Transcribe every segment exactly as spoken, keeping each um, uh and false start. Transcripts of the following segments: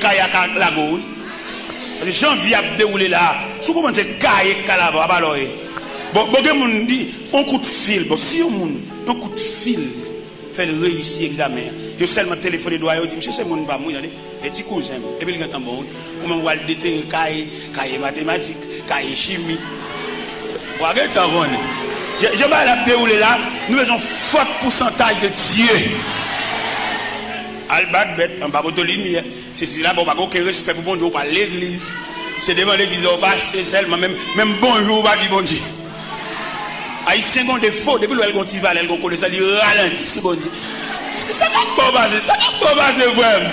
Kaye a ka lage w, wi. Paske jan vi ap dewoule la, si w konprann se kaye k ka lave w, apa lè w ye. Bon, bon, gen moun di, yon kout fil. Bon, si yon moun, yon kout fil fè l reyisi egzamen an, yo sèlman telefone dwa yo, di, "Misye se moun pa m, wi, tande. E ti kouzen m." Epi l gentan bon, wi. Ou menm w al detere kaye, kaye matematik, kaye chimi. W a gentan konnen. Jan, jan bagay la ap dewoule la, nou bezwen yon fòt pousantaj de Dye. Al bat bèt anba poto limyè. Se sila, bon, ou pa gen okenn respè pou Bondye, ou pa legliz. Se devan legliz ou pase sèlman, menm, menm bonjou ou pa di Bondye. Ayisyen gen yon defo, depi l wè l gen yon ti valè, l gen yon konesans, li ralanti sou Bondye. Se sa k ap bon pase, sa k ap bon pase, frè m.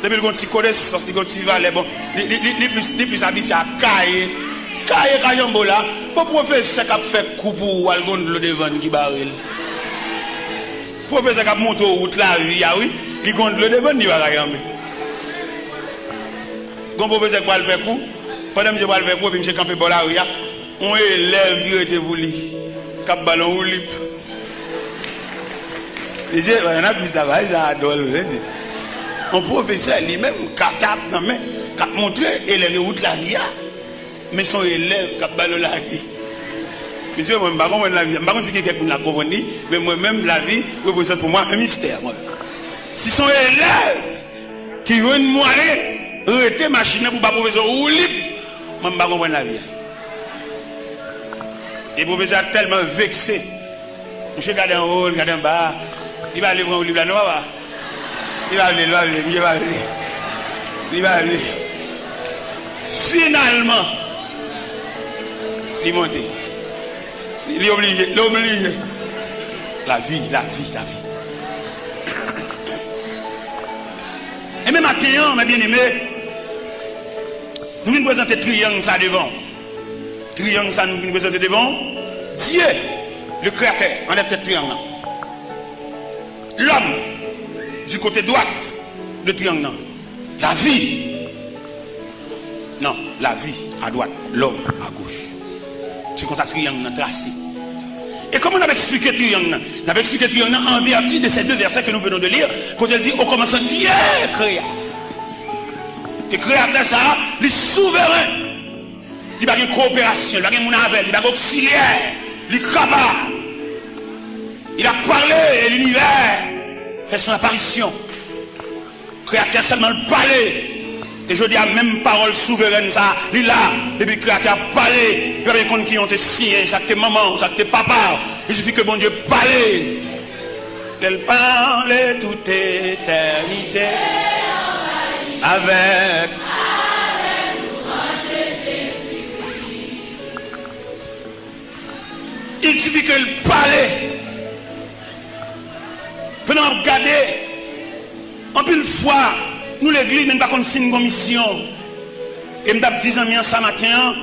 Depi l gen yon ti konesans, li gen yon ti valè, bon, li, li, li, li plis, li plis abitye a kaye. Kaye ka janbe w la. Bon, pwofesè k ap fè kou pou ou, al gen yon dlo devan l ki bare l. Pwofesè k ap montre w wout lavi a, wi. Li gen yon dlo devan l, li pa ka janbe. Gen yon pwofesè k pral fè kou. Pandan misye pral fè kou, epi misye kanpe bò lari a, yon elèv ki rete pou li, k ap ba l yon woulib. Mesye, pandan n ap di sa, bagay sa a dwòl, mesye. Yon pwofesè, li menm, katab nan men, k ap montre elèv yo wout lavi a. Men se yon elèv k ap ba l yon lavi. Mesye, mwen, m pa konprann lavi a. M pa konn si gen kèk moun la k konprann li, men mwen menm, lavi reprezante pou mwen yon mistè, mwen. Si se yon elèv ki jwenn mwayen rete machin nan pou ba pwofesè woulib, mwen, m pa konprann lavi a. E pwofesè a tèlman vekse, misye gade anwo, li gade anba. Li pa vle pran woulib la non, papa. Li pa vle, li pa vle, misye pa vle. Li pa vle. Finalman, li monte. Li, li oblije, li oblije. Lavi, lavi, lavi. E men maten an, mes bien-aimés, nou vin prezante triyang sa devan w. Triyang sa nou vin prezante devan w. Dye, le Créateur, anlè tèt triyang nan. Lòm, du côté droit de triyang nan. Lavi. Non, lavi, adwat, lòm, agoch. Se konsa triyang nan trase. E kòman n ap eksplike triyang nan? N ap eksplike triyang nan en vertu de ces deux versets que nous venons de lire, kote l di, "Au commencement, Dieu créa." E kreyatè sa a, li souveren. Li pa gen koperasyon, li pa gen moun avè l, li pa gen oksilyè. Li kapab. Il a parlé et l'univers fait son apparition. Kreyatè sèlman l pale. E jodi a, menm pawòl souverèn sa a, li la. Depi Kreyatè a pale, li pa bezwen konn ki yon te siyen, sa k te manman w, sa k te papa w. Il suffit que Bondye pale. Lè l pale tout etènite avèk. Il suffit que l pale. Pandan m ap gade, anpil fwa, nou legliz, men n pa konn si n gon misyon. E m t ap di zanmi an sa maten an,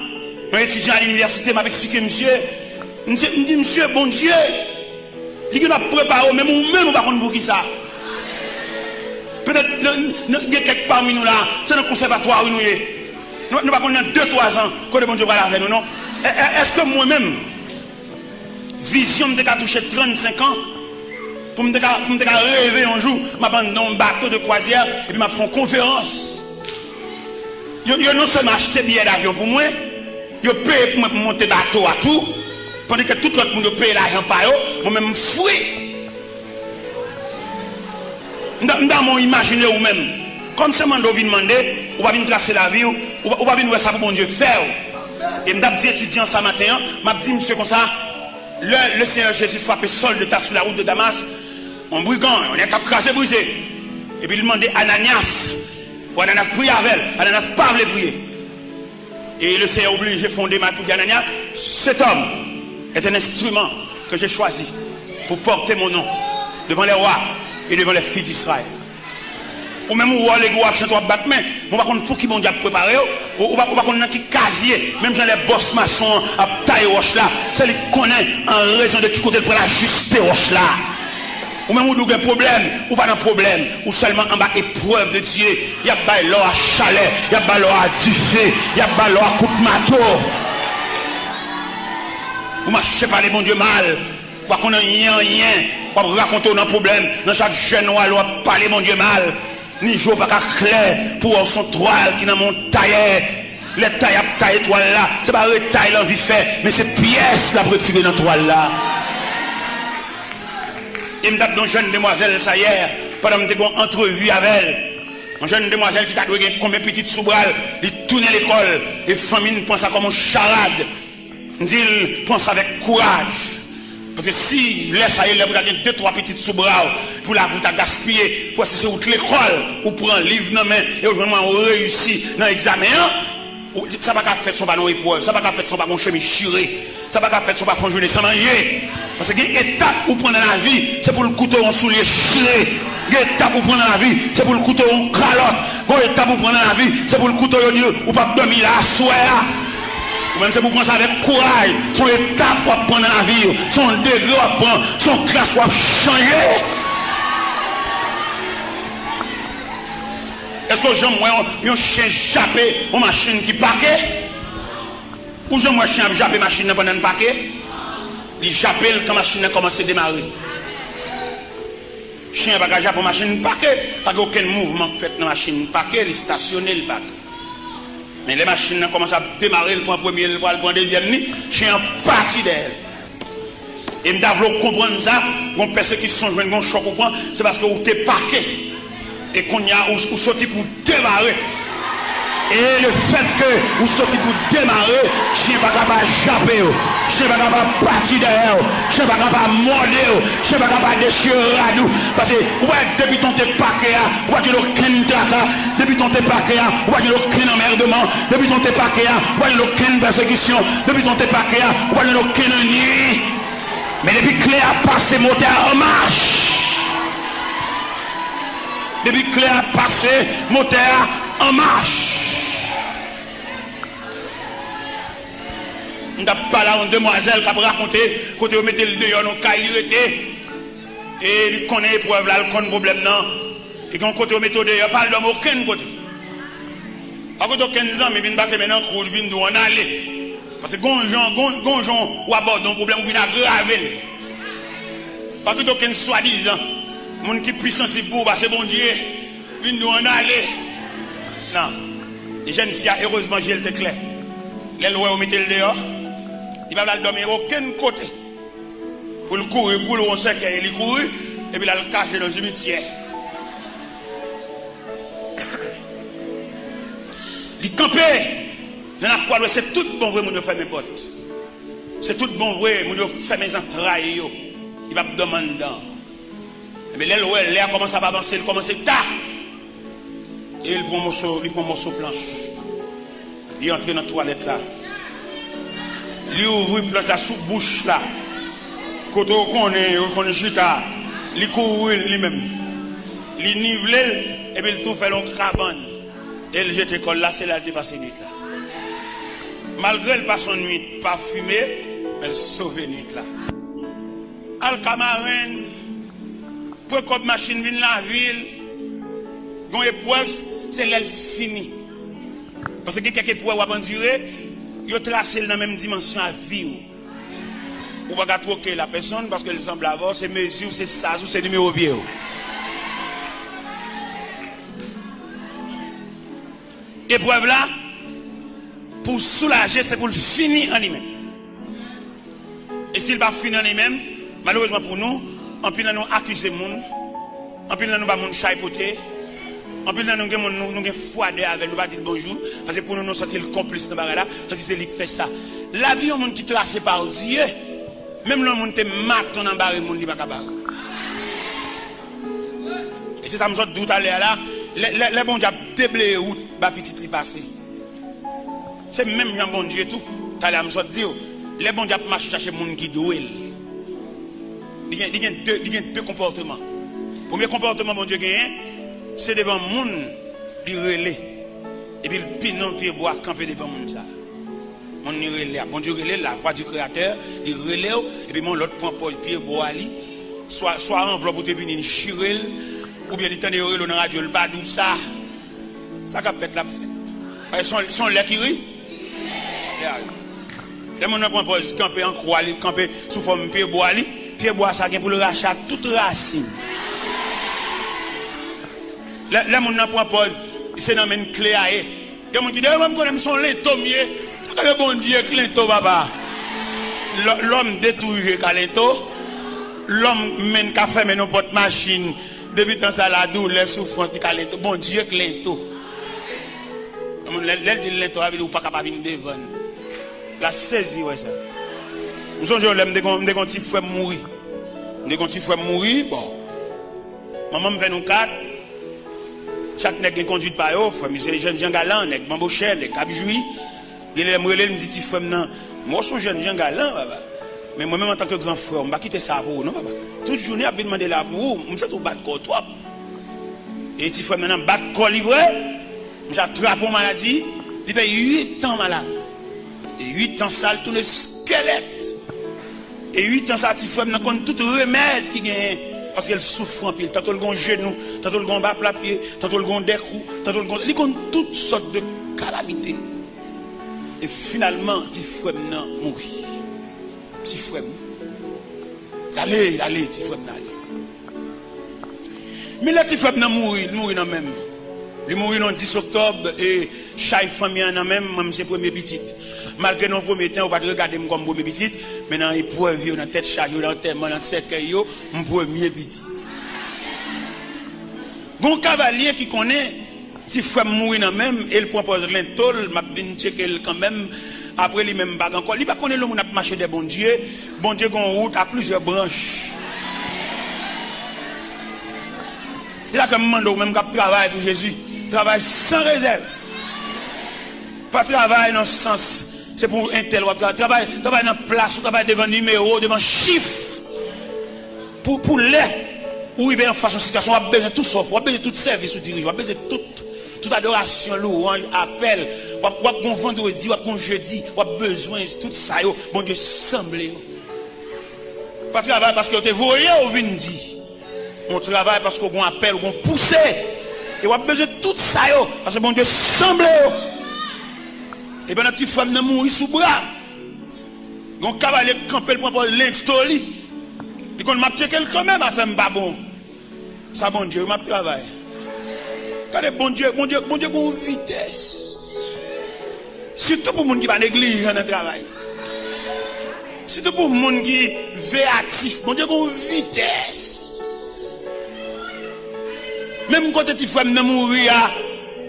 yon etidyan a linivèsite, m ap eksplike misye, m di, m di, "Misye, Bondye, li gen dwa ap prepare w, menm ou menm ou pa konn poukisa." Petèt, nan, nan, gen kèk pami nou la, se nan konsèvatwa wi nou ye. Nou, nou pa konn nan de, twa zan, kote Bondye pral avè nou, non. E, e, èske mwen menm, vizyon m te ka touche trannsenk an, pou m te ka, pou m te ka reve yon jou, m ap anndan yon bato de kwazyè, epi m ap fè yon konferans. Yo, yo non sèlman achte biyè davyon pou mwen, yo peye pou mwen pou m monte bato a tou, pandan ke tout lòt moun yo peye lajan pa yo, mwen menm m fri. M ta, m ta renmen w imajine ou menm. Kòm se mande w vin mande, ou pa vin trase lavi w, ou pa, ou pa vin wè sa pou Bondye fè w. E m t ap di etidyan sa maten an, m ap di misye konsa, lè le Seigneur Jésus frape Saül de Tarse sou la wout de Damas, yon brigan, yon nèg k ap kraze brize. Epi li mande Ananyas, pou Ananyas priye avè l. Ananyas pa vle priye. Et le Seigneur obligé fè yon demach pou di Ananya, cet homme est un instrument que j'ai choisi pour porter mon nom devant les rois et devant les fils d'Israël. Ou menm ou wè w legliz w ap chante w ap bat men, men w pa konn pou ki Bondye ap prepare w, ou, ou pa, ou pa konn nan ki kazye, menm jan lè bòs mason an ap taye wòch la, se li k konnen an rezon de ki kote l pral ajiste wòch la. Ou menm ou di w gen pwoblèm, ou pa nan pwoblèm, ou sèlman anba eprèv de Dye. Y ap bay lò a chalè, y ap bay lò a dife, y ap bay lò a kout mato. Ou mache pale Bondye mal, ou pa konn anyen, anyen, w ap rakonte w nan pwoblèm, nan chak jèn ou ale w ap pale Bondye mal. Ni je w pa ka klè pou w wè w se yon twal ki nan men yon tayè. Lè tayè ap taye twal la, se pa retay l anvi fè, men se pyès l ap retire nan twal la. E m t ap di yon jèn demwazèl sa yè, pandan m te gen yon antrevi avè l. Yon jèn demwazèl ki ta dwe gen konbyen pitit sou bra l, li tounen lekòl, e fanmi n pran sa kòm yon charad. M di l, pran sa avèk kouraj. Paske si lè sa ye, lè pou ta gen de twa pitit sou bra w, pou lavi w ta gaspiye, pou wè si se wout lekòl ou pran liv nan men, e ou jwenn mwayen ou reyisi nan egzamen an, ou, sa pa ka fèt san w pa nan yon eprèv, sa pa ka fèt san w pa gen yon chemiz chire, sa pa ka fèt san w pa fè yon jounen san manje. Paske gen etap ou pran nan lavi, se pou l koute w yon soulye chire. Gen etap ou pran nan lavi, se pou l koute w yon kalòt. Gen etap ou pran nan lavi, se pou l koute w yo di w, ou p ap dòmi la aswè a. Ou menm se pou w pran sa avèk kouraj. Se yon etap w ap pran nan lavi w. Se yon degre w ap pran. Se yon klas w ap chanje. Èske w janm wè yon, yon chen jape yon machin ki pake? Ou janm wè chen ap jape machin nan pandan l pake? Li jape l kan machin nan kòmanse demare. Chen an pa ka jape yon machin pake, pa gen okenn mouvman k fèt nan machin pake, li stasyone, li pake. Men lè machin nan kòmanse ap demare, l pran premye, l pral pran dezyèm ni, chen an pati dèyè l. E m ta vle w konprann sa, gon pèsekisyon w jwenn, gon chòk ou pran, se paske ou te pake. E kounye a, ou, ou soti pou demare. E lefètke ou soti pou demare, chen pa ka pa jape w, chen pa ka pa pati dèyè w, chen pa ka pa mòde w, chen pa ka pa dechire rad ou. Paske, ou wè, depi tan w te pake a, ou pa jwenn okenn traka. Depi tan w te pake a, ou pa jwenn okenn anmèdman. Depi tan w te pake a, ou pa jwenn okenn pèsekisyon. Depi tan w te pake a, ou pa jwenn okenn anyen. Men depi kle a pase, motè a an mach. Depi kle a pase, motè a an mach. M t ap pale a yon demwazèl k ap rakonte kote yo mete l deyò nan kay li rete. E li konnen eprèv la, l konn pwoblèm nan. E gen yon kote yo mete w deyò, pa al dòmi okenn kote. Pa koute okenn zanmi vin pase men nan kou l vin di w ann ale. Paske gon jan, gon, gon jan w abòde yon pwoblèm, ou vin agrave l. Pa koute okenn swadizan moun ki pi sansib pou ou pase Bondye vin di w ann ale. Non. E jèn fi a, erezman, je l te klè. Lè l wè yo mete l deyò, li pa vle al dòmi okenn kote. Pou l kouri, pou l wè yon sèkèy, li kouri, epi l al kache nan simityè. Li kanpe nan lakou a, l wè se tout bon vre moun yo fèmen pòt. Se tout bon vre moun yo fèmen zantray yo. Li p ap dòmi anndan. Ebyen, lè l wè lè a kòmanse ap avanse, l kòmanse ta. E l pran moso, li pran moso planch. Li antre nan twalèt la. Li ouvri planch la sou bouch la. Kote w konnen yo konn chita, li kouvri l li menm. Li nivle l, epi l tou fè l yon kabann. E l jete kò l la, se la l te pase nwit la. Malgre l pase yon nwit pafime, men l sove nwit la. Al ka marenn, pran kòb machin vin lavil, gon eprèv, se lè l fini. Paske gen kèk eprèv w ap andire, yo trase l nan menm dimansyon a vi w. Ou pa ka twoke l a pèsonn, paske l sanble avè w, se mezi w, se saz ou, se nimewo pye w. Eprèv la, pou w soulaje, se pou l fini an li menm. E si l pa fini an li menm, malerezman pou nou, anpil nan nou akize moun, anpil nan nou ba moun chay pote, anpil nan nou gen moun nou, nou gen fwadè avè l, nou pa di l bonjou, paske pou nou, nou santi l konplis nan bagay la, santi se li k fè sa. Lavi yon moun ki trase pa Dye, menm lè yon moun te maton nan bare moun, li pa ka bare. E se sa m sot di w talè a la, lè, lè, lè Bondye ap debleye wout ba pitit li pase. Se menm jan Bondye tou. Talè a m sot di w, lè Bondye ap mache chache moun ki dwe l, li gen, li gen de, li gen de konpòteman. Premye konpòteman Bondye genyen, se devan moun li rele. Epi l pinon pye bwa kanpe devan moun sa a. Moun li rele a, Bondye rele l, la voix du Créateur, li rele w, epi men yon lòt pran pòz pye bwa li, swa, swa anvlòp ou te vini, li chire l, oubyen li tande yo rele w nan radyo, li pa di w sa. Sa k ap fèt la ap fèt. Paske se yon, se yon lè ki ri. Lè moun nan pran pòz kanpe an kwa, li kanpe sou fòm pye bwa li, pye bwa sa gen pou l rache ak tout rasin. Lè, lè moun nan pran pòz, se nan men l kle a ye. Gen moun ki di, "Eh, mwen, m konnen m se yon lento m ye." Sa ka fè Bondye k lento, papa. Lò-, lòm de tou rive ka lento. Lòm menm ka fèmen yon pòt machin. Depi tan sa la, doulè, soufrans, li ka lento. Bondye k lento. Yon moun, lè, lè l di l lento, sa vle di ou pa ka pa vin devan l. L a sezi wè sa. M sonje yon lè m te gon, m te gon ti frè m mouri. M te gon ti frè m mouri, bon. Manman m fè nou kat. Chak nèg gen kondwit pa yo, frè m se jèn jan galan, nèg banbochè, nèg k ap jwi. Gen lè m rele l, m di ti frè m nan, "Mwen, w se yon jèn jan galan, papa. Men mwen menm, antanke gran frè w, m pa kite sa pou ou, non, papa. Tout jounen, y ap vin mande la pou ou, m santi w bat kò w twòp." E ti frè m nan, nan bat kò li vre. Misye atrape yon maladi, li fè uit an malad. E uit an sa, l tounen skèlèt. E uit an sa, ti frè m nan konn tout remèd ki genyen, paske l soufri anpil. Tanto l gon jenou, tanto l gon ba pla pye, tanto l gon dèkou, tanto l gon, li konn tout sòt de kalamite. E finalman, ti frè m nan mouri. Ti frè m. L ale, l ale, ti frè m nan ale. Men lè ti frè m nan mouri, li mouri nan men m. Li mouri nan dis oktòb, e chay fanmi an nan men m, mwen, m se premye pitit. Malgre nan premye tan, yo pa t regade m kòm premye pitit, men nan eprèv yo, nan tèt chaje yo, nan antèman, nan sèkèy yo, m premye pitit. Gon kavalye ki konnen ti frè m mouri nan men m, e l pran pòz lento l, m ap vin tcheke l kanmenm. Apre li menm, m pa gen ankò. Li pa konnen lè moun ap mache dèyè Bondye, Bondye gon wout a plizyè branch. Se sa ke m mande w menm k ap travay pou Jezi, travay san rezèv. Pa travay nan sans se pou entèl w ap travay. Travay, travay nan plas ou, travay devan nimewo, devan chif. Pou, pou lè ou rive anfas yon sitiyasyon, w ap bezwen tout sa w fè, w ap bezwen tout sèvis ou dirije, w ap bezwen tout, tout adorasyon, louwanj, apèl. W ap, w ap gon vandredi, w ap gon jedi, w ap bezwen tout sa yo, Bondye sanble yo. Pa travay paske yo te voye w vin di. Yon travay paske w gon apèl, w gon pouse. E w ap bezwen tout sa yo, paske Bondye sanble yo. E pandan ti frè m nan mouri sou bra m, gon kavalye k kanpe l pran pòz lento li. Li konn m ap tcheke l kanmenm, afè m pa bon. Sa Bondye, wi, m ap travay. Gade Bondye, Bondye, Bondye gon vitès. Sitou pou moun ki pa neglijan nan travay. Sitou pou moun ki veyatif. Bondye gon vitès. Menm kote ti frè m nan mouri a,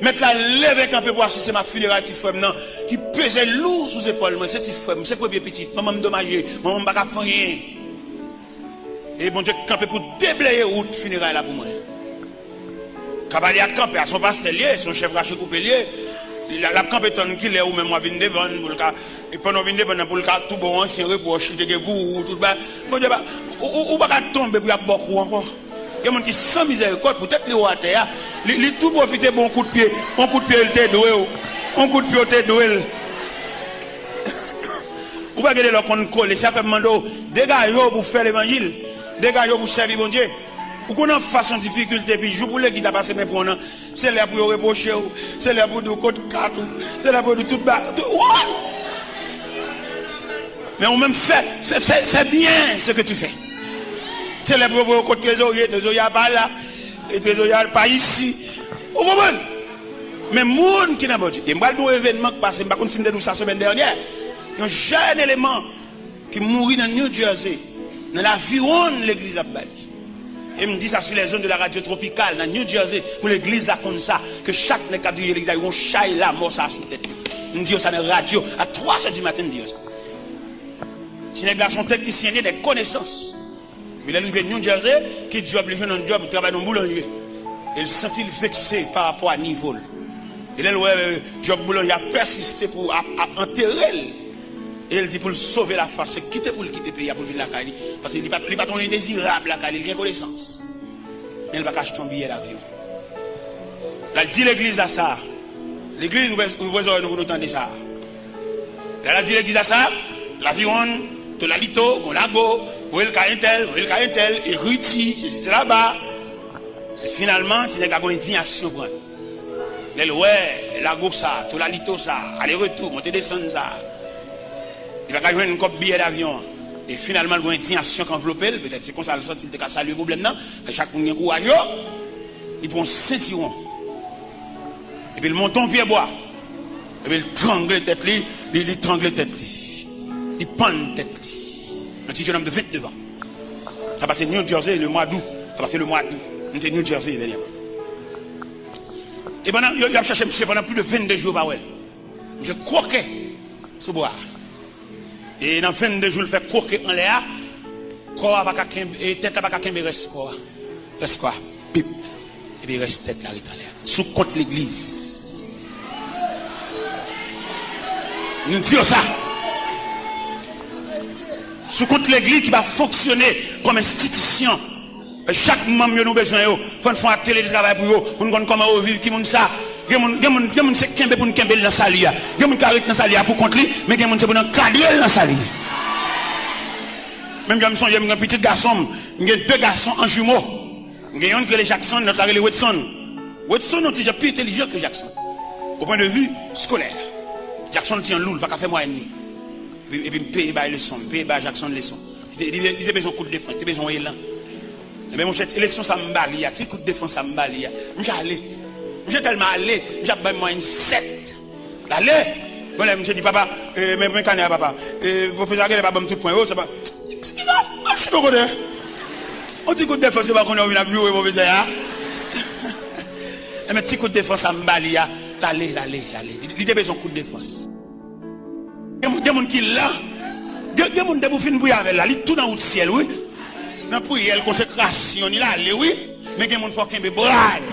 mèt la leve kanpe pou asiste m a fineray ti frè m nan, ki peze lou sou zepòl mwen. Se ti frè m, se premye pitit. Manman m domaje, manman m pa ka fè anyen. E Bondye kanpe pou debleye wout fineray la pou mwen. Kavalye a kanpe a, se yon pastè l ye, se yon chèf rache koupe l ye. Li la, l ap kanpe tann kilè ou menm w ap vin devann pou l ka, e pandan w vin devann nan, pou l ka touba w ansyen repwòch li te gen pou ou, tout ba. Bondye pa, ou, ou, ou pa ka tonbe pou y ap ba w kou ankò. Gen moun ki san mizèrikòd, poutèt li wè w atè a, li, li tou pwofite ba w yon kout pye, yon kout pye l te dwe w, yon kout pye w te dwe l. Ou pa gen de lè w konn kole, se sa fè m mande w, degaje w pou fè levanjil, degaje w pou sèvi Bondye. Ou konn anfas yon difikilte, epi jou pou legliz la pase men pou w nan, se lè pou yo repwoche w, se lè pou yo di w kot kat ou, se lè pou yo di w tout ba, tout, ou konprann? Men ou menm fè, fè, fè, fè byen ce que tu fais. Se lè pou yo voye w kot trezorye, trezorye a pa la, e trezorye a pa isi. Ou konprann? Men moun ki nan Bondye, e m pral di w yon evènman k pase, m pa konn si m te di w sa semèn dènyè. Yon jèn eleman ki mouri nan New Jersey, nan laviwonn legliz ap ba li. E m di sa sou les ondes de la radio Tropical nan New Jersey, pou legliz la konn sa, ke chak nèg k ap dirije legliz la, yo gon chay lamò sa sou tèt yo. M di yo sa nan radyo, a twa zè di maten, m di yo sa. Ti nèg la se yon teknisyen, li nèg konesans. Men lè l rive New Jersey, ki djòb li jwenn? Yon djòb, li travay nan boulanje. E l santi l vekse pa rapò a nivo l. E lè l wè, e, djòb boulanje a pèsiste pou ap, ap antere l, e l di pou l sove lafwa, se kite pou l kite peyi a pou l vin lakay li. Paske li pa, li pa t yon endezirab lakay li, li gen konesans. Men l pa ka achte yon biyè davyon. L al di legliz la sa. Legliz, ouvè, ouvè zòrèy nou pou nou tande sa. Lè l al di legliz la sa, laviwonn, tolalito, gon lago, voye l kay entèl, voye l kay entèl, ekriti, sesi, sela ba. E finalman, ti nèg la gon endiyasyon pran l. Lè l wè lago sa, tolalito sa, ale retou, monte desann sa, li pa ka jwenn kòb biyè davyon an. E finalman, l gon endiyasyon k anvlope l, petèt se konsa l santi l te ka salye pwoblèm nan, men chak moun gen kouraj yo. Li pran yon sentiwon. Epi l monte yon pye bwa. Epi l trangle tèt li, li, li trangle tèt li. Li pann tèt li. Yon ti jenòm de vennde zan. Sa pase New Jersey le mwa d out. Sa pase le mwa d out. M te New Jersey dènyèman. E pandan, yo, y ap chèche misye pandan plis de vennde jou, yo pa wè l. Misye kwoke sou bwa a. E nan vennde jou l fè kwoke anlè a, kò a pa ka kenbe, e tèt la pa ka kenbe rès kò a. Rès kò a, pip. Epi rès tèt la ret anlè a. Sou kont legliz. Nou di yo sa. Sou kont legliz ki pa fonksyone kòm enstitisyon. Chak manm yo nou bezwen yo. Fò n fè yon atelier de travail pou yo, pou n konn kòman yo viv, ki moun sa. Gen moun, gen moun, gen moun se kenbe pou n kenbe l nan sali a. Gen moun ka ret nan sali a pou kont li, men gen moun se pou n ankadre l nan sali. Menm jan m sonje, m gen pitit gason m, m gen de gason an jimo. M gen youn ki rele Jackson, lòt la rele Wedson. Wedson yon ti jan pi entèlijan ke Jackson, o pwen de vi skolè. Jackson ti jan lou, li pa ka fè mwayèn li. Epi, epi m peye bay leson, m peye bay Jackson leson. Li te, li te, li te bezwen kout defans, li te bezwen yon elan. Ebyen, monchè, ti leson sa m ba li a, ti kout defans sa m ba li a. Misye ale. Misye tèlman ale, misye ap bay mwayèn sèt. L ale. Bon, lè misye di, "Papa, eh, men, men kanè a, papa. Eh, pwofesè a genlè pa ban m tout pwen yo, se pa." Kisa? Al chita yon kote. Yon ti kout defans, se pa konnen w vin ap joure pwofesè a. Ebyen, ti kout defans sa m ba li a, l ale, l ale, l ale. Li, li te bezwen kout defans. Gen, gen moun ki la, gen, gen moun depi w fin priye avè l la, li tou nan wout syèl, wi. Nan priyè l, konsekrasyon, li l ale, wi. Men gen moun fò w kenbe bra l.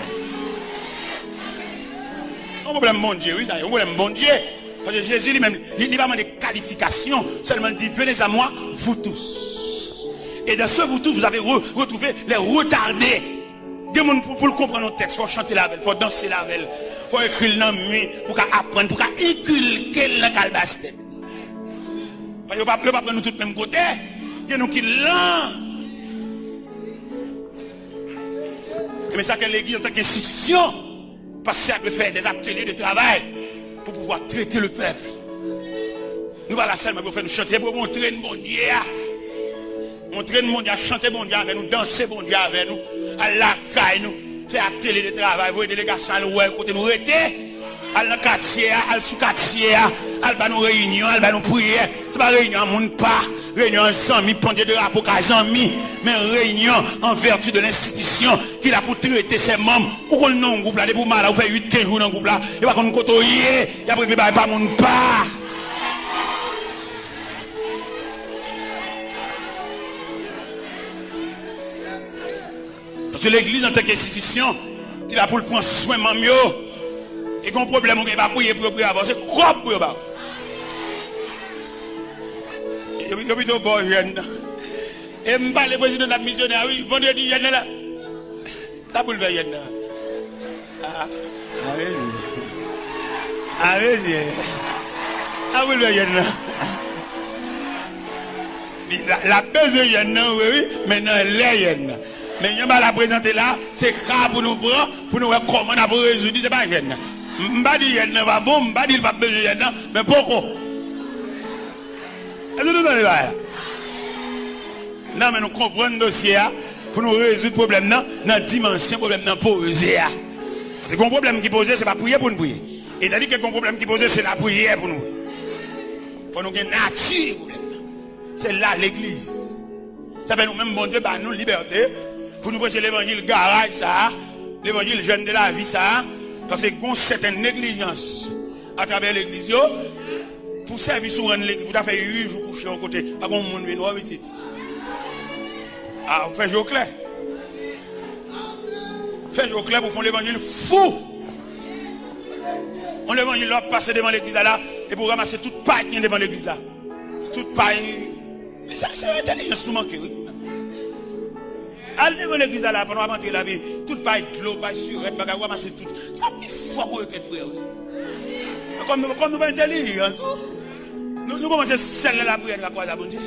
Yon pwoblèm Bondye, wi, sa, yon pwoblèm Bondye. Paske Jezi li menm, li, li pa mande kalifikasyon, sèlman li di, "Venez à moi, vous tous." Et dans ce vous tous, vous avez re-, retrouvé les retardés. Gen moun pou, pou l konprann yon tèks, fò w chante l avè l, fò w danse l avè l, fò w ekri l nan mi, pou w ka aprann, pou w ka enkilke l nan kalbas tèt. Yo pa, yo pa pran nou tout menm kote. Gen nou ki lan. Men sa ke legliz antanke enstitisyon, pastè a dwe fè des ateliers de travail pour pouvoir traiter le peuple. Nou pa la sèlman pou fè nou chante, pou montre n Bondye a. Montre n Bondye a, chante Bondye avè nou, danse Bondye avè nou, al lakay nou, fè atelier de travail, voye delegasyon al wè kote nou rete, al nan katye a, al sou katye a, al ba nou reyinyon, al ba nou priyè. Se pa reyinyon a moun pa, reyinyon a zanmi, pandye drapo ka zanmi, men reyinyon an vèti de lenstitisyon ki la pou trete sè manm. Ou konn non gwoup la, depi w malad, ou fè uit, kenz jou nan gwoup la, yo pa konn kote w ye, y ap regle bagay pa moun pa. Paske legliz antanke enstitisyon, li la pou l pran swen manm yo. E gen yon pwoblèm ou gen, pa priye pou yo, priye avan, se kòb pou yo ba w. Yo, yo pito ba w jèn nan. E m pale prezidan n ap misyonè a, wi, vandredi jèn nan la. Sa pou l fè jèn nan. Ah, ah, wi. Ah, wi, Senyè. Sa pou l fè jèn nan. Li, l, l ap bezwen jèn nan, wi, wi, men nan lè jèn nan. Men jan bagay la prezante la, se ka pou nou pran, pou nou wè kòman n ap rezoud li, se pa jèn nan. M, m pa di jèn nan pa bon, m pa di l p ap bezwen jèn nan, men poko. Èske nou tande bagay la? Nan, men nou konprann dosye a, pou nou rezoud pwoblèm nan, nan dimansyon pwoblèm nan poze a. Paske yon pwoblèm ki poze, se pa priye pou n priye. E tandike yon pwoblèm ki poze, se lapriyè pou nou. Fò nou gen nati pwoblèm nan. Se la legliz. Sa fè nou menm Bondye ba nou libète pou nou preche levanjil garaj sa a, levanjil jèn de lavi sa a, paske gon sèten neglijans atravè legliz yo, pou sèvis ou rann legliz, pou ta fè uit jou kouche yon kote, pa gon moun vin wè w pitit. A, ou fè je w klè. Fè je w klè pou fè yon levanjil fou. Yon levanjil lè w ap pase devan legliz la la, epi w ranmase tout pay ki gen devan legliz la. Tout pay. Sa, se entèlijans nou manke, wi. Al devan legliz la la, pandan w ap antre la, epi tout pay dlo, pay sirèt, bagay, w ranmase tout. Sa pi fò pou yo kèt prè, wi. Kòm nou, kòm nou pa entèlijan tou, nou, nou kòmanse sèl nan lapriyè nou ka kwaze a Bondye.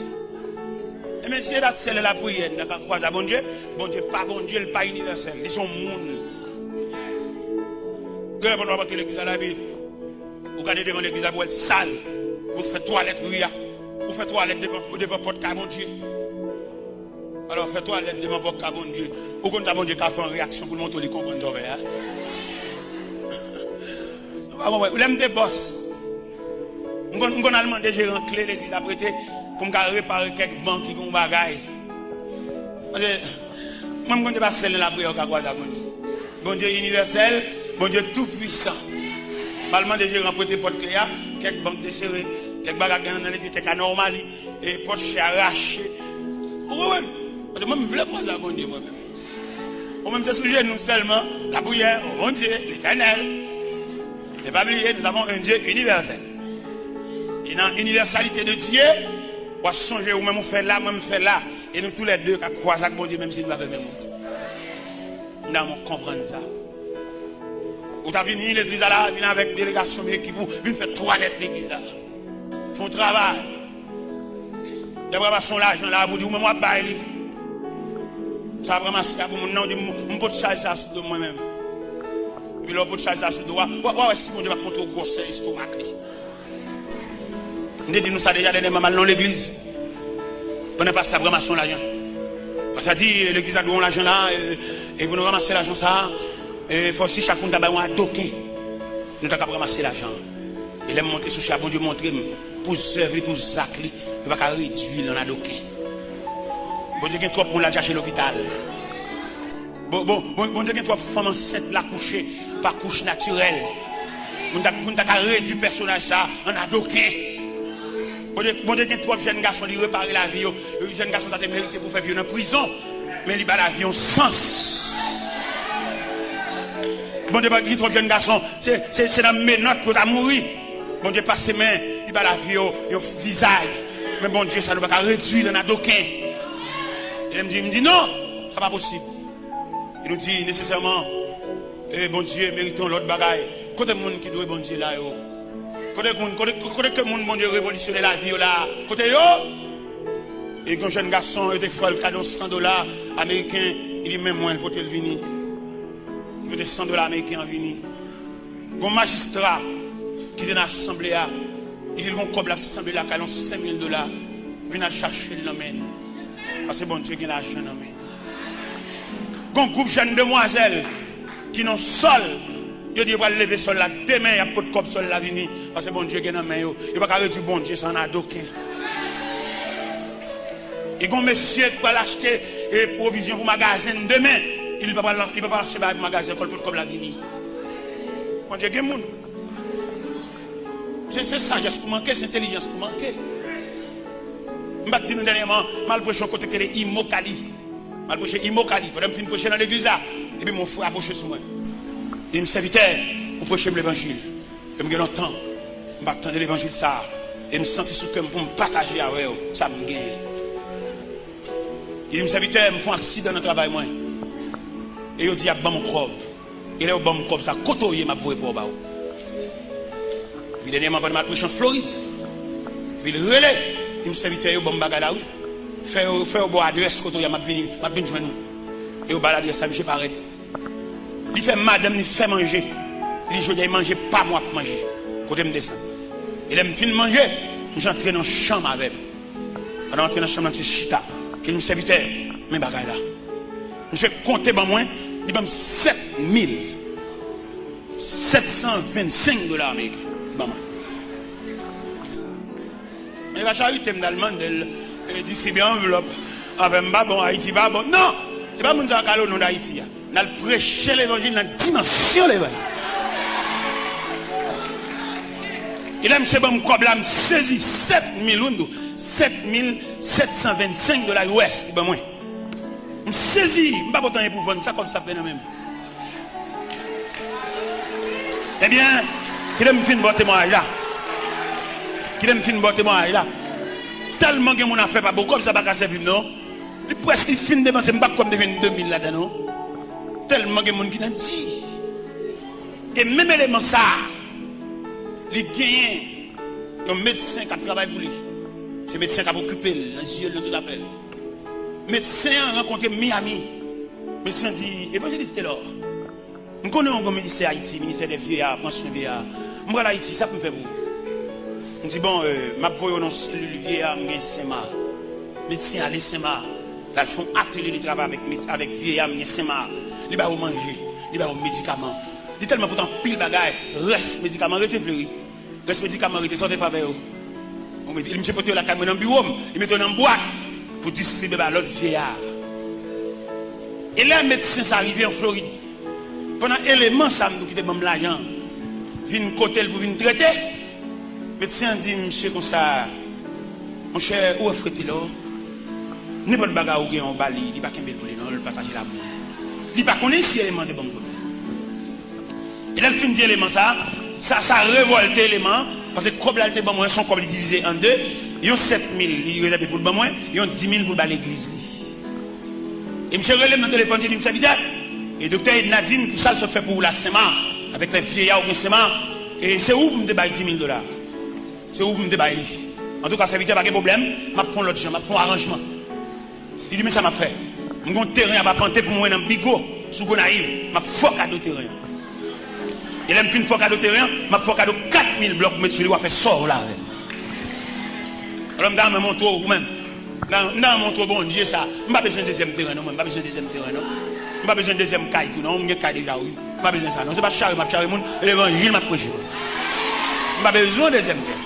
Ebyen, si se ta sèl nan lapriyè nou ka kwaze a Bondye, Bondye pa Bondye, li pa inivèsèl, li se yon moun. Gen lè pandan w ap antre legliz la la, epi ou gade devan legliz la, pou w wè l sal, pou w fè twalèt ri a, pou w fè twalèt devan, devan pòt kay Bondye. Alò, fè twa lèt devan pòt ka Bondye. Ou konn sa Bondye ka fè an reyaksyon pou l montre w li konprann sa w fè a? Ou pa konprann. Lè m te bòs, m konn, m konn al mande jeran kle legliz la prete pou m ka repare kèk ban ki gen yon bagay. Paske mwen, m konn se pa sèl nan lapriyè ou ka kwaze ak Bondye. Bondye inivèsèl, Bondye toupwisan. M al mande jeran prete pòt kle a, kèk ban k te sere, kèk bagay k gen nan legliz te ka nòmal, e pòt chè a rache. Ou konprann? Paske mwen, m vle kwaze ak Bondye mwen menm. Ou menm se sou jenou sèlman, lapriyè, o Bondye, Letènèl. Ne pa bliye, nous avons un Dieu universel. E nan inivèsalite de Dye, w ap sonje ou menm ou fè la, mwen m fè la. E nou toulède ka kwaze ak Bondye menm si nou pa fè menm wout. M ta renmen w konprann sa. Ou ta vini legliz la la, vin avèk delegasyon, vin ekip ou, vin fè twalèt legliz la. Fè yon travay. Lè w ap ranmase yon lajan la, pou di ou menm w ap bay li. Sa w ap ranmase a pou moun nan, ou di, "M, m pot chaj sa sou do mwen menm." Epi lè w pot chaj sa sou do a, w a, w a wè si Bondye p ap montre w gwosè estomak li. M te di nou sa deja dènyèman, m al nan yon legliz. Pandan pastè ap ranmase yon lajan. Pastè a di, "Legliz la dwe yon lajan la, e, e pou nou ranmase lajan sa a, e, fò si chak moun ta bay yon adoken, nou ta kab ranmase lajan an." E lè m monte sou chè a, Bondye montre m, pou zèv li, pou zak li, yo pa ka redui l an adoken. Bondye gen twòp moun l al chache lopital. Bon, bon, bon, Bondye gen twòp fanm ansent l akouche pa kouch natirèl. Moun ta, moun ta ka redui pèsonaj sa a an adoken. Bondye, Bondye gen twòp jèn gason li repare lavi yo. Jèn gason sa te merite pou fè vi yo nan prizon. Men li ba lavi yon sans. Bondye pa gen twòp jèn gason, se, se, se nan menòt yo ta mouri. Bondye pase men, li ba lavi yo yon vizaj. Men Bondye sa nou pa ka redui l an adoken. E m di, m di non, sa pa posib. E nou di nesesèman, e Bondye merite yon lòt bagay. Kote moun ki dwe Bondye la yo? Kote moun, kote, kote ke moun Bondye revolisyone lavi yo la? Kote yo? E gen yon jèn gason, yo te fè l kado san dola ameriken, li di men mwen, l pote l vini. Li pote san dola ameriken an vini. Gon majistra ki te nan asanble a, li di l gon kòb l ap sanble lakay l, yon senk mil dola, vin al chache l nan men l. Paske Bondye gen lajan nan men l. Gon gwoup jèn demwazèl ki nan sòl, yo di yo pral leve sòl la demen, y ap pot kòb sòl la vini, paske Bondye gen nan men yo. Yo pa ka redui Bondye sa an adoken. E gon mesye k pral achte, e, pwovizyon pou magazen demen, li pa pral, li pa pral achte bagay pou magazen, fò l pot kòb la vini. Bondye gen moun. Se, se sajès tou manke, se entèlijans tou manke. M pa t di nou dènyèman, m al preche yon kote ki rele Immokalee. M al preche Immokalee. Pandan m fin preche nan legliz la, epi yon frè apwoche sou mwen. Li di m, "Sèvitè, ou preche m levanjil. E m gen lontan m pa t tande levanjil sa a. E m santi sou kè m pou m pataje avè w sa m genyen." Li di m, "Sèvitè, m fè yon aksidan nan travay mwen. E yo di y ap ban m yon kòb. E lè yo ban m kòb sa, kote w ye, m ap voye pa w ba ou." Epi dènyèman, pandan m al preche an Florid, epi l rele, li di m, "Sèvitè, yo ban m bagay la, wi. Fè yo, fè yo ba w adrès kote w ye, m ap vini, m ap vin jwenn ou." E yo ba l adrès la, misye parèt. Li fè madanm li fè manje. Li di, "Jodi a, e manje pa m w ap manje." Kote m desann. E lè m fin manje, misye antre nan chanm avè m. Pandan m antre nan chanm nan, misye chita. Li di m, "Sèvitè, men bagay la." Misye konte ban mwen, li ban m sèt mil sèt san vennsenk dola ameriken. Li ban mwen. E pa charite m t al mande l, e, distribye anvlòp. Afè m pa bon, Ayiti pa bon. Non! E pa moun sa yo k al o non d Ayiti a. N al preche levanjil nan dimansyon levanjil. E lè misye ban m kòb la, m sezi sèt mil, wi, m di w, sèt mil sèt san vennsenk dola U S li ban mwen. M sezi, m pa pot anyen pou vann, sa kòb sa fè nan men m? Ebyen, kite m fin ba w temwayaj la. Kite m fin ba w temwayaj la. Tèlman gen moun afè pa bon, kòb sa pa ka sèvi m non. Li prèske fin depanse, m pa kwè m te jwenn de mil ladan non. Tèlman gen moun ki nan di. E menm eleman sa a, li genyen yon medsen k ap travay pou li. Se medsen k ap okipe l nan zye l, nan tout afè l. Medsen an rankontre m Miami. Medsen an di, "Evanjelis Telor, m konnen w gon ministè Ayiti, ministè dè vyeya, pran swen vyeya. M pral Ayiti, sa pou m fè pou ou?" M di, "Bon, e, m ap voye w nan selil vyeya m gen Senmak." Medsen ale Senmak. L al fè yon atelye, li travay avèk medsi-, avèk vye yam, gen senma. Li ba yo manje, li ba yo medikaman. Li tèlman pote anpil bagay, rès medikaman rete, Fleri. Rès medikaman rete, sa w te fè avè yo? Bon, li, misye pote yo lakay mwen nan biwo m, li mete yo nan bwat pou distribye ba lòt vyeyar. E lè medsen sa rive an Florid, pandan eleman sa m di w ki te ban m lajan an vin kote l pou vin trete, medsen an di misye konsa, monchè, ou wè frè Telor, nenpòt bagay ou gen an w ba li, li pa kenbe l pou li non, l pataje l ak moun. Li pa konnen si eleman te ban m kòb. E lè l fin di eleman sa, sa, sa revòlte eleman an, paske kòb la li te ban mwen, se yon kòb li divize an de, yon sèt mil li rezève pou l ban mwen, yon di mil pou l ba legliz li. E misye rele m nan telefòn, li di m, sèvitè, e doktè Edna di m pou sa l sot fè pou ou la senma, avèk lè vye yam ou gen senma, e se ou pou m te bay di mil dola. Se ou pou m te bay li. Antouka, sèvitè, pa gen pwoblèm, m ap fè yon lòt jan, m ap fè yon aranjman. Li di, men sa m ap fè. M gen yon teren ap apante pou mwen nan Bigo, sou Gonayiv. M ap fè w kado teren an. E lè m fin fè w kado teren an, m ap fè w kado kat mil blòk, ou met sou li, w a fè sa w vle avè l. Alò, m ta renmen montre w, ou menm. M ta, m ta renmen montre w Bondye sa. M pa bezwen dezyèm teren, non, mwen. M pa bezwen dezyèm teren, non. M pa bezwen dezyèm kay tou, non. M gen kay deja, wi. M pa bezwen sa, non. Se pa chare m ap chare moun, e levanjil m ap preche. M pa bezwen dezyèm teren.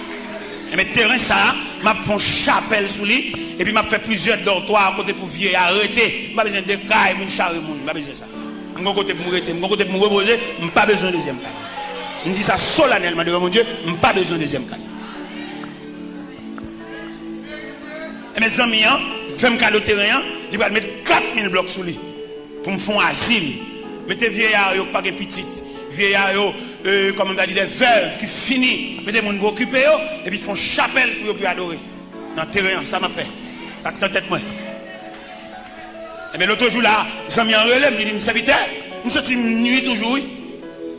Enben, teren sa a, m ap fè yon chapèl sou li, epi m ap fè plizyè dòtwa kote pou vye a rete. M pa bezwen de kay pou m chare moun, m pa bezwen sa. M gon kote pou m rete, m gon kote pou m repoze, m pa bezwen dezyèm kay. M di sa solanèlman devan Bondye, m pa bezwen dezyèm kay. Enben, zanmi an fè m kado teren an, li pral met kat mil blòk sou li. Pou m fè yon azil. Mete vye a yo k pa gen pitit. Vye a yo, e, kòman m ta di, de vèv ki fini. Mete moun pou okipe yo, epi fè yon chapèl pou yo, pou yo adore. Nan teren an, sa m ap fè. Sa k nan tèt mwen. Enben, lòt jou la, zanmi an rele m, li di m, sèvitè, m santi m nwi toujou, wi.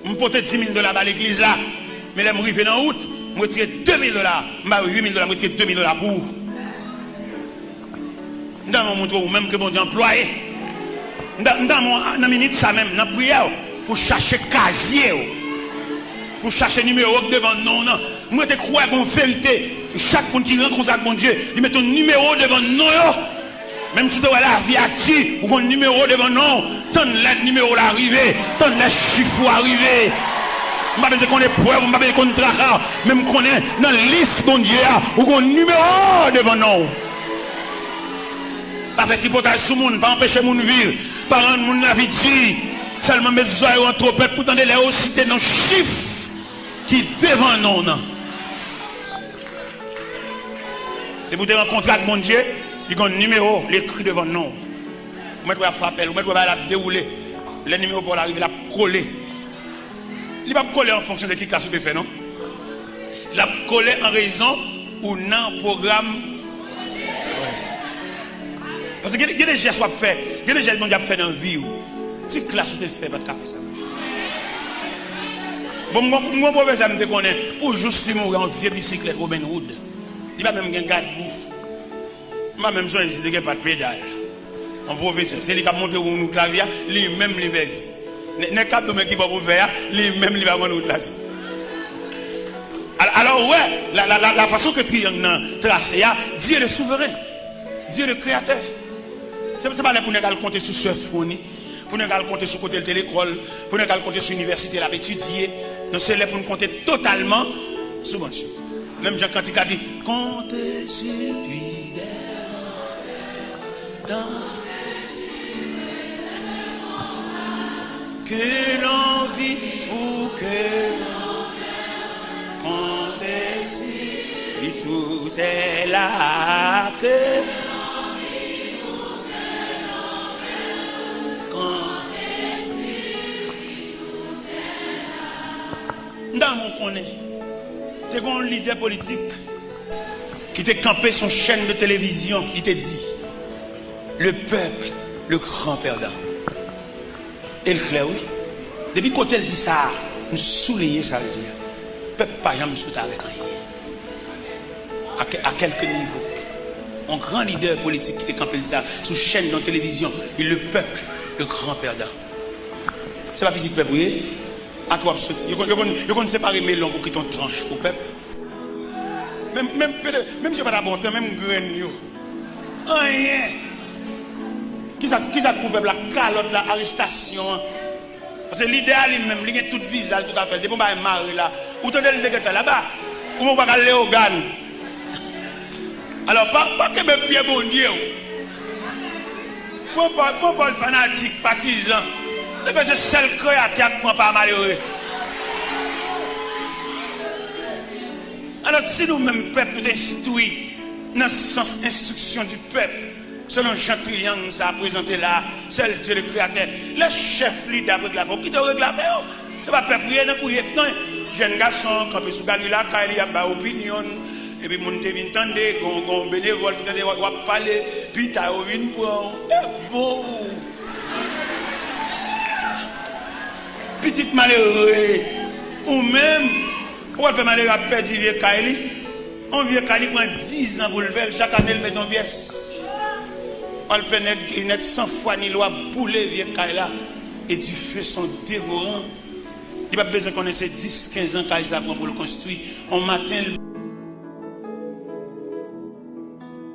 M pote di mil dola ba legliz la. Men lè m rive nan wout, m retire de mil dola. M ba yo uit mil dola, m retire de mil dola pou ou. M ta renmen montre w ou menm ke Bondye anplwaye. M ta, m ta renmen w nan minit sa menm, nan priyè w, pou chache kazye w, pou chache nimewo k devan non w nan. Mwen te kwè gon verite, chak moun ki rankontre ak Bondye, li mete yon nimewo devan non yo. Menm si w te wè lavi a di, ou gon nimewo devan non w, tann lè nimewo la rive, tann lè chif ou a rive. M pa bezwen konn eprèv, m pa bezwen konn traka, men m konnen nan lis Bondye a, ou gon nimewo devan non w. Pa fè tripotay sou moun, pa anpeche moun viv, pa rann moun lavi di. Sèlman met zòrèy ou an twonpèt pou tande lè yo site nan chif ki devan non w nan. Depi w te rankontre ak Bondye, li gon nimewo, li ekri devan non w. Ou mèt wè ap frape l, ou mèt wè bagay la ap dewoule. Lè nimewo pa w la rive, l ap kole. Li p ap kole an fonksyon de ki klas ou te fè, non. L ap kole an rezon ou nan pwogram. Paske gen, gen de jès w ap fè, gen de jès Bondye ap fè nan vi w. Ti klas ou te fè pa t ka fè sa. Bon, m gon, m gon pwofesè m te konnen, pou jous li mouri, yon vye bisiklèt Robin Hood. Li pa menm gen gadbou. M pa menm sonje si te gen pat pedal. Yon pwofesè, se li k ap montre w wout lavi a, li menm li pèdi. Nè-, nèg k ap di w men ki bò pou w fè a, li menm li pa konn wout lavi. Al-, alò, ou wè, la, la, la, la façon que triangle nan trase a, Dieu le souverain, Dieu le créateur. Se, se pa lè pou nèg al konte sou Sè Fwoni, pou nèg al konte sou kote l te lekòl, pou nèg al konte sou inivèsite l ap etidye. Non, se lè pou n konte totalman sou Bondye. Menm jan kantik la di, comptez sur lui dès temps que l'on vit ou que l'on meurt, comptez sur lui, tout est là, que l'on vive ou que l'on meure, comptez sur lui, tout est là. M ta renmen w konnen, te gen yon lidè politik ki te kanpe sou yon chèn de televizyon, li te di, le peuple, le grand perdant. E l klè, wi. Depi kote l di sa a, m souliye sa l di a. Pèp pa janm sot avèk anyen. A kè-, a kèlke nivo. Yon gran lidè politik ki te kanpe di sa sou chèn yon televizyon, li, le peuple, le grand perdant. Se pa pitit pèp ou ye? A ki w ap soti? Yo konn, yo konn, yo konn separe melon pou kite yon tranch pou pèp. Menm, menm, menm si yo pa ta bon tan, menm grenn yo. Anyen. Kisa, kisa k pou pèp la? Kalòt la, arestasyon an. Paske lidè a li menm, li gen tout viza l, tout afè l. Depi yon bagay mare la, ou tande l te gentan laba. Ou menm ou pa ka al Leyogàn. Alò, pa, pa kenbe pye Bondye w. Pran pòz, pran pòz fanatik, patizan. Se ke se sèl Kreyatè k pran pa malere. Alò, si nou menm pèp, nou te enstwi nan sans enstriksyon di pèp, selon jan triyang sa a prezante la, sèl Dye le Kreyatè. Lè chèf lidè ap regle afè w, kite yo regle afè yo. Se pa pèp ou ye, nan kou ye. Non, jèn gason kanpe sou galri lakay li, ap bay opinyon l, epi moun te vin tande, gon, gon benevòl ki tande w ap pale, pita yo vin pran w. E bon! Pitit malere, ou menm, ou pral fè malere ap pèdi vye kay li. Yon vye kay li pran dizan pou l fè l, chak ane l mete yon pyès. Pral fè nèg, nèg san fwa ni lwa boule vye kay la. E dife se yon devoran. Li p ap bezwen konnen se dis, kenz an kay sa pran pou l konstwi. Yon maten, l